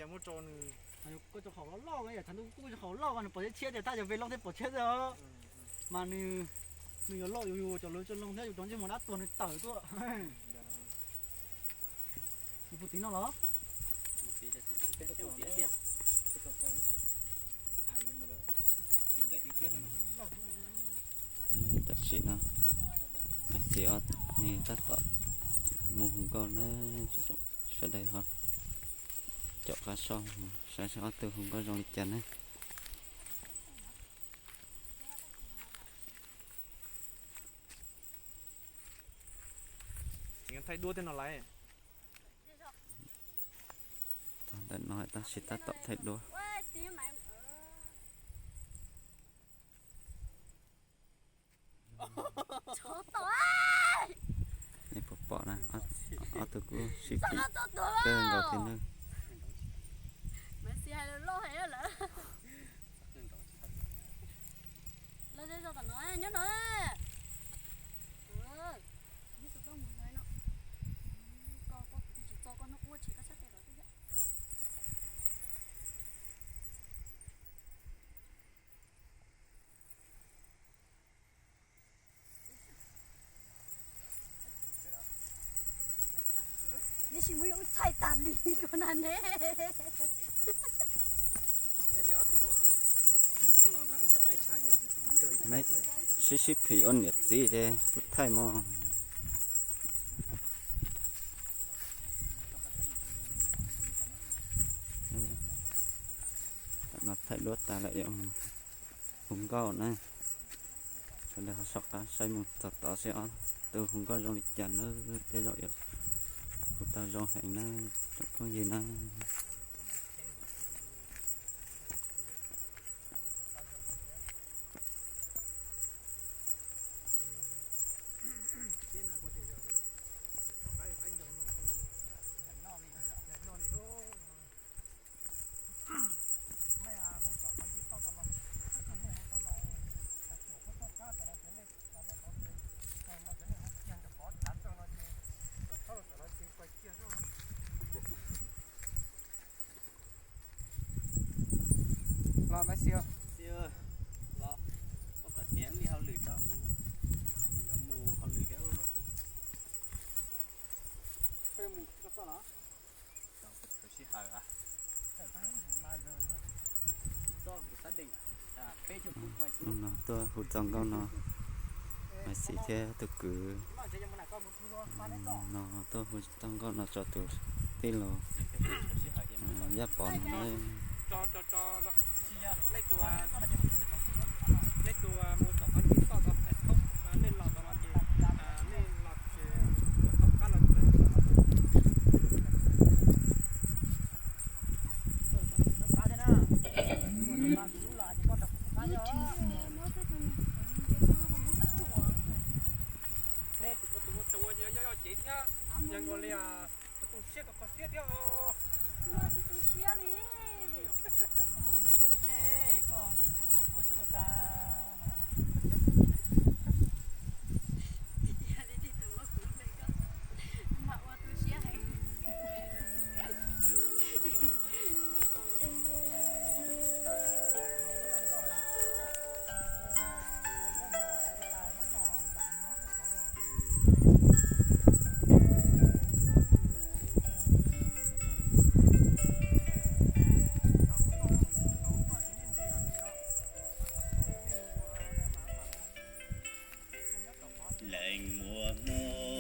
Koj cov qhaum loj loj, yam tshav ntuj kuj cov qhaum loj mas nws pom tshiab tshiab tias tab yog ve loj thiab pom tshiab xwb os. Mas nws, nws yuav loj yus, yus cov lawv cov loo thiab yus cov ntsej muag dab tuag nws tawm tuaj. Mus puag tid no los? Tam sim no Maiv Xis ob tug tab tom mus hu nkauj na, sawv daws ho caum qab soj mus saib saib ob tug hu nkauj zoo li cas na. Thaij duab thiab no lawm. Txog ntawm no tab sis tab tom thaij duab. Nej puas pom na, ob tug kuj sib phim kawg nkaus thiab na. Neb sis muab yuav wb thaij tag li ko na ne. Neb sib sib phim ua niam txiv ces kuj thaij mog. Tam no thaij duab tas lawm yuav mus hu nkauj na. Sawv daws ho soj qab saib mus txog tod seb ob tug hu nkauj zoo li cas na, tej zaum yuav hu tau zoo heev na tsoom phooj ywg na. Los mas xi, los, ua kom tiav li hauj lwm tso, yuav mus hauj lwm thiab. Koj yuav mus koj txoj los? Sij hawm, hnub no tuaj hu txoj nkauj no, Maiv Xis thiab tus kwv no tuaj hu txoj nkauj no tso tus tij laug Yaj Pov no na. Nej tus ua tus ua cev thiab, yog nkaus li tus tu siab kos kos siab thiab os. Tus tu siab li. Tus ua kua tsuag tas. Mas ua tu siab heev. Leej muaj hmoo